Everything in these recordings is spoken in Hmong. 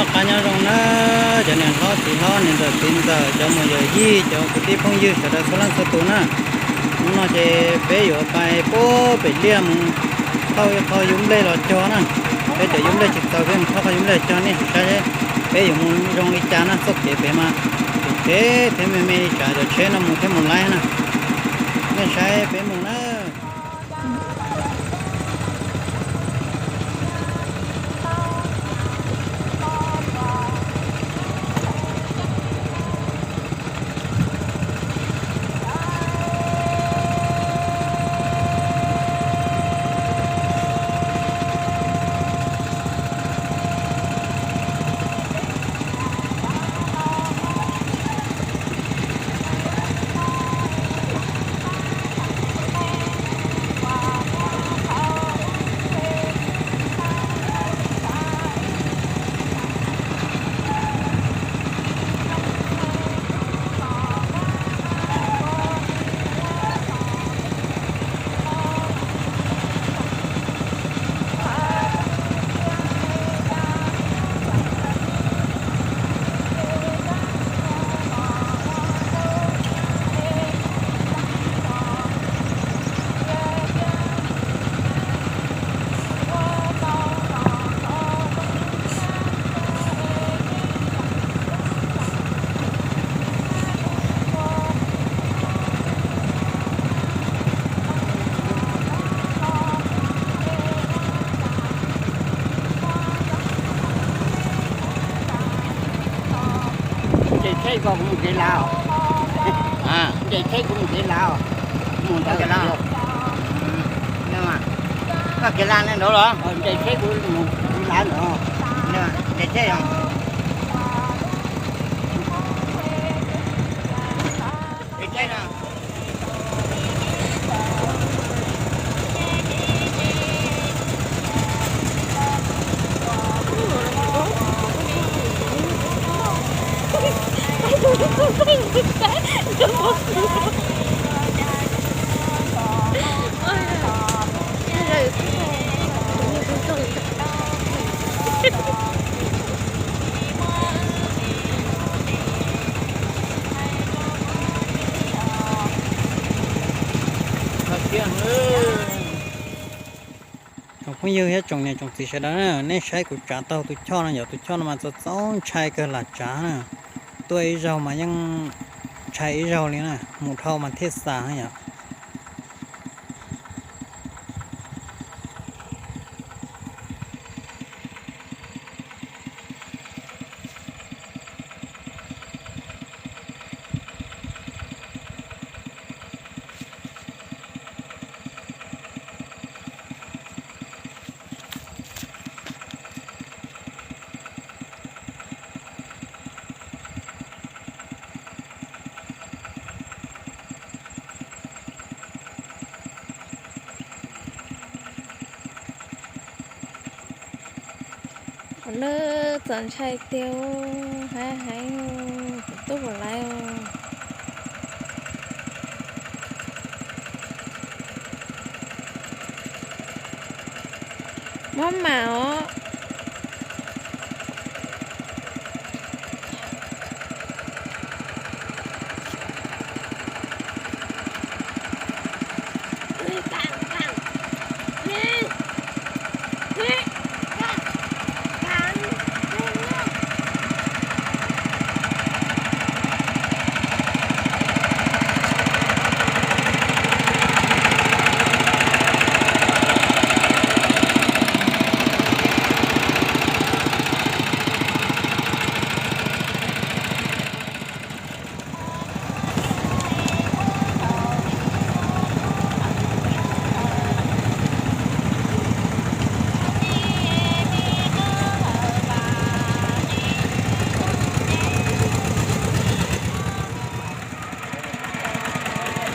Noj qab nyob zoo na, cov niam hlob txiv hlob, niam ntxawm txiv ntxawm, cov muam yawm yij, cov kwv tij phooj ywg sawv daws txhua leej txhua tus na. Hnub no ces peb yuav pais puag pem liaj mus thauj ib qho yub nplej los cog na. Peb cov yub nplej tsis txaus, peb mus thauj qho yub nplej los cog, nej sim saib peb yuav mus zoo li cas na. Txoj kev pem mas pem phem thiab me me li, tsam cov tsheb no mus thiab mus laib na. Nej saib peb mus na. Nce tsheb kuv mus kev lav os. Nce tsheb kuv mus kev lav os. Mus ntawd kev lav. Koj kev lav nraud los? Nce tsheb kuv mus kev lav ntawd. Nce tsheb os. Nce tsheb no. Tsoom phooj ywg thiab tsoom niam tsoom txiv sawv daws na, nej saib kuv tsav tau tus choj no yom, tus choj no mas txaus txaus ntshai kawg lam tsav na. Tuaj ib zaug mas yeej ntshai ib zaug li na, mus dhau mas thiaj xav na yom. Ua, txaus ntshai tiag, heev heev, tub puas laiv. Mob mas os.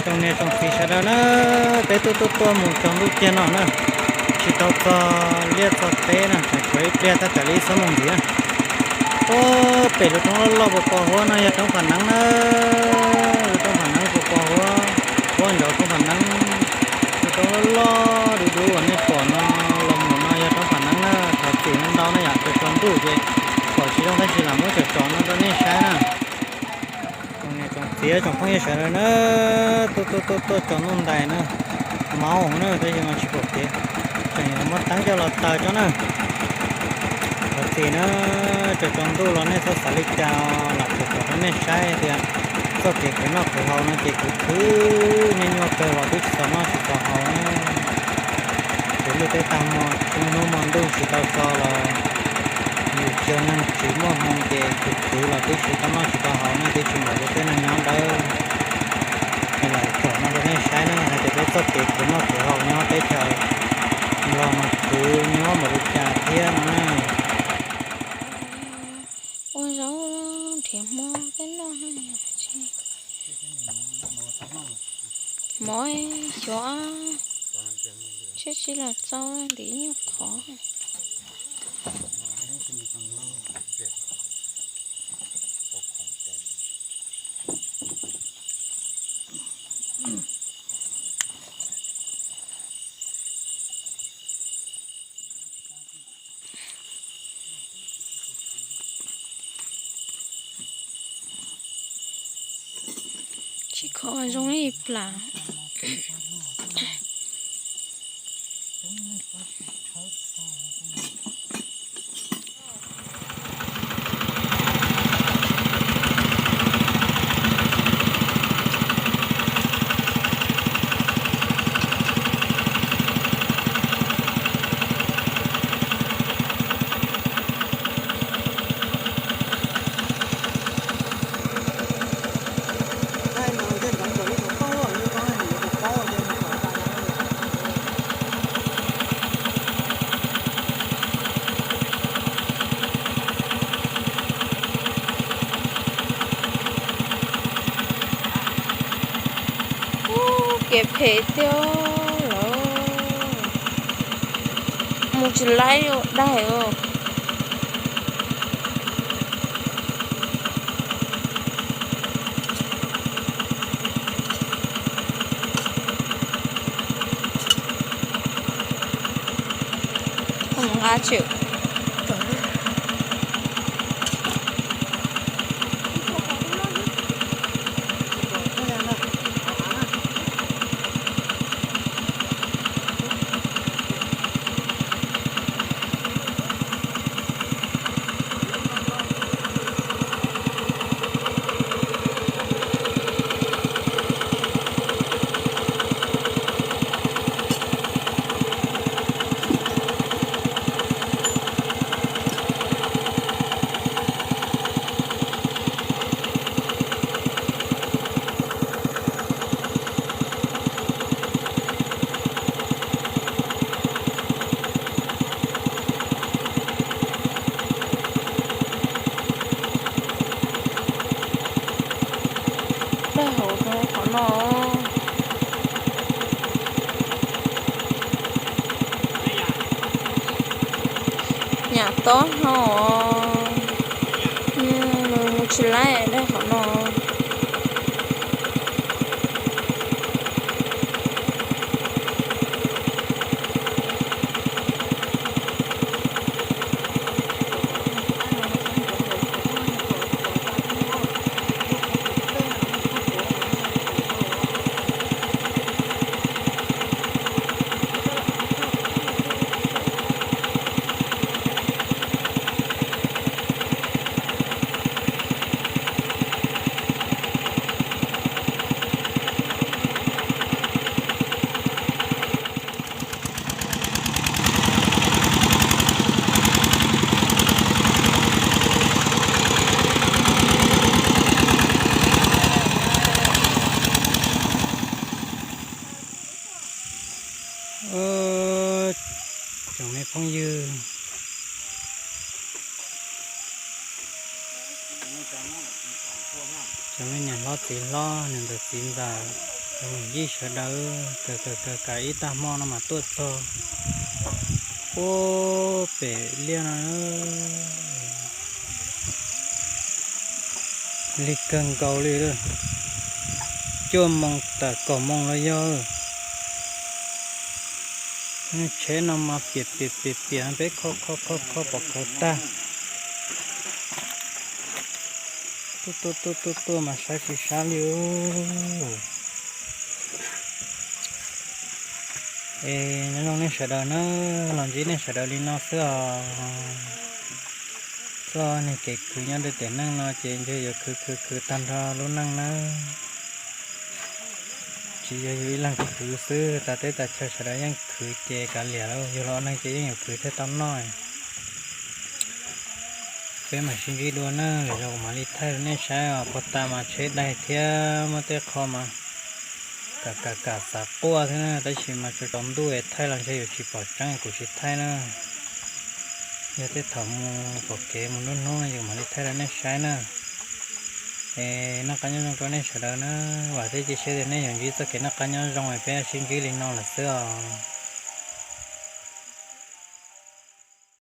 Tsoom niam tsoom txiv sawv daws na, peb tuaj tuaj tuaj mus tsaus ntuj kiag no na, tsis tau txog liaj txog teb na, tseem tshuav ib pliag tab tom li ib xuab moos ntxiv na. Ua, pem lub roob loj loj puas pos huab no yog roob Pham Neeb na, lub roob Pham Neeb puas pos huab, huab nraud roob Pham Neeb. Lub roob loj loj dub dub uas nej pom no los mus no yog roob Pham Neeb na, thov txim ntau na yom, tsaus ntuj ces pom Tsis zoo tab sis lam muab cov tsov no rau nej saib na. Tsoom niam tsoom txiv tsoom phooj ywg sawv daws na, tuaj tuaj tuaj tuaj tsaus ntuj ntais na, maub na tab sis mas tsis pom kev, tseem yuav muab teeb coj los taws tso na. Thov txim na, tsaus tsaus ntuj los nej txhob xav li cas, lam tsuas kom rau nej saib tias txoj kev khwv noj khwv haus no ces khwv khwv nyuaj nyuaj kawg los twb tsis tau noj tsis tau haus na. Ces lub teb tag hmo, hnub hmo ntuj tsis tau so los yus cov neeg tsis muaj hmoo ces khwv khwv los twb tsis tau noj tsis tau haus ne, twb tsis npaum li peb neeg nyob dawb. Es lam tsom no rau nej saib ne, hais tias peb txoj kev khwv noj khwv haus nyob teb chaws Nplog no khwv nyuaj npaum li cas thiab no na. Ua zaub nrhiav hmo peb noj. Mov xyov tshiab tsis los txau ntim ib nyuag qhov. Tsis kho zoo ib plam. Ub, kev phem tiag lawm. Mus tsis laib ua daig os. Mus nqa chwm. Daj hauv qhov no. Nyam tob hno, mus tsis laib daj qhov no. Tsoom me phooj ywg, cov me niam hlob txiv hlob, niam ntxawm txiv ntxawm, cov yij sawv daws, kawg kawg kawg kav ib tag hmo no mas tuaj txog puag pem liaj no. Lig kawg nkaus li, cuaj moos tawm kaum moos los yog. Tsheb no mas piam piam piam piam, peb kho kho kho kho pom khawv tag. Tuaj tuaj tuaj tuaj tuaj mas saib tsis sab li. Es nyob zoo nej sawv daws na, los ntsib nej sawv daws li no xwb os. Txoj niag kev khwv nyob rau tiam neej no ces ntshe yuav khwv khwv khwv tag nrho lub neej nawb. Tsis yog yus ib leeg khwv xwb, tas teb tas chaw sawv daws yeej khwv ces kav liam lauj, yus los neeg ces yeej yuav khwv thiaj tau noj. Peb mam sib ntsib dua na, lwm zaus kuv mam li thaij rau nej saib os. Puag ta mas tsheb daig thiab muaj tej qho mas kam kam kam xav quaj thiab na, tab sis mas tsaus ntuj es thaij los ntshe yuav tsis pom tseeb, kuv tsis thaij na. Yog tej thaum mus pom kev mus nruab hnub no yus mam li thaij rau nej saib na. Es noj qab nyob zoo rau nej sawv daws na, vam thiab cia siab tias nej yuav ntsib txoj kev noj qab nyob zoo es peb sib ntsib li no lawm xwb os.